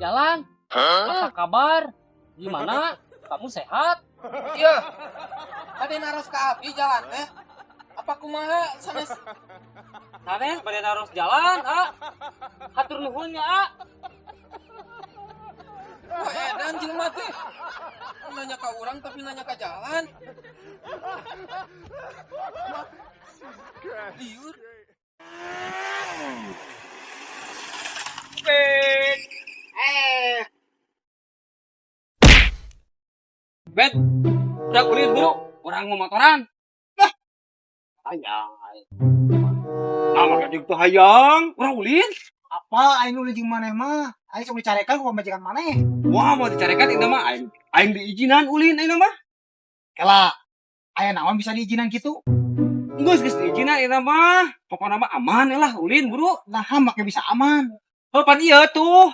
Jalan. Apa kabar? Gimana? Kamu sehat? Iya. Bade naros ka abdi jalan teh. Apa kumaha sanes? Sanes bade naros jalan, A. Hatur nuhun ya, A. Wah, edan jelema teh. Nanya ka urang tapi nanya ka jalan. Liur. Bet, udah kulit bro, orang mau motoran. Lah, ayah. Nama kajuk tuh hayang, orang ulin. Apa aing ulin jeung maneh mah? Aing sok dicarekan ku pamajikan maneh. Wah, mau dicarekan itu mah aing. Aing diizinan ulin aing mah. Kela, aya naon bisa diizinan kitu? Geus geus diizinan eta mah. Pokona mah aman lah ulin bro. Nah, make bisa aman. Oh, pan iya tuh.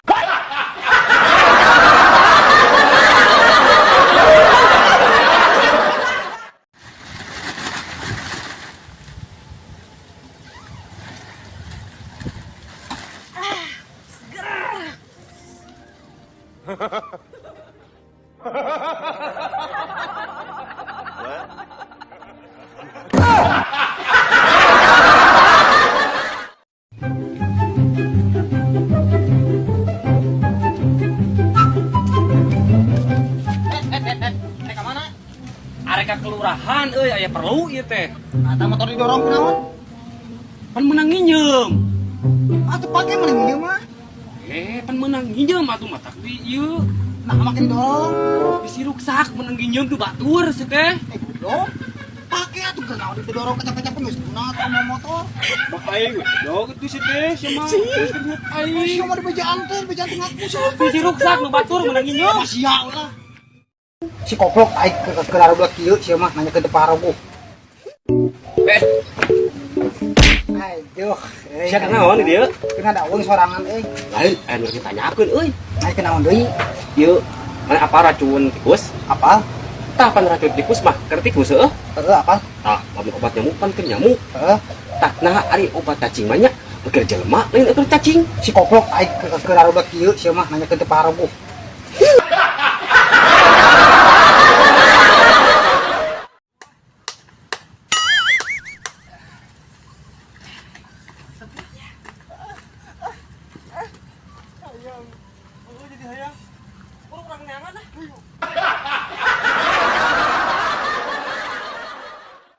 Mereka mana? Areka kelurahan euy aya perlu ieu teh. Eta motor didorong kunaon? Pan meunang nginjem. Atuh pake meunang nginjem mah. Pan meunang nginjem atuh mah tapi ieu. Nah, make didorong. Bisi ruksak meunang nginjem tuh batur sih teh. Goblok. Pake atuh keur naon didorong kecap-kecap geus guna atuh mau motor. Bak aing we dog itu sih teh sia mah. Aing. Sia mah dibejaan teh, dibejaan teh ngaku sia. Bisi ruksak nu batur meunang nginjem. Sia ulah. Si koplok aing ke arah kieu sia mah nanya ke depan rogo. Bet. Aduh, Sia kenaon di dieu? Kena daun sorangan euy. Lain aya nu ditanyakeun euy. Aing kenaon deui? Ieu mana apa racun tikus? Apa? Tah pan racun tikus mah keur tikus heueuh. Heueuh apa? Tah, lamun obat nyamuk pan keur nyamuk. Heueuh. Tah nah ari obat cacing mah nya keur jelema lain keur cacing. Si koplok aing ke arah kieu sia mah nanya ke depan rogo. Jadi hayang. Urang neangan ah.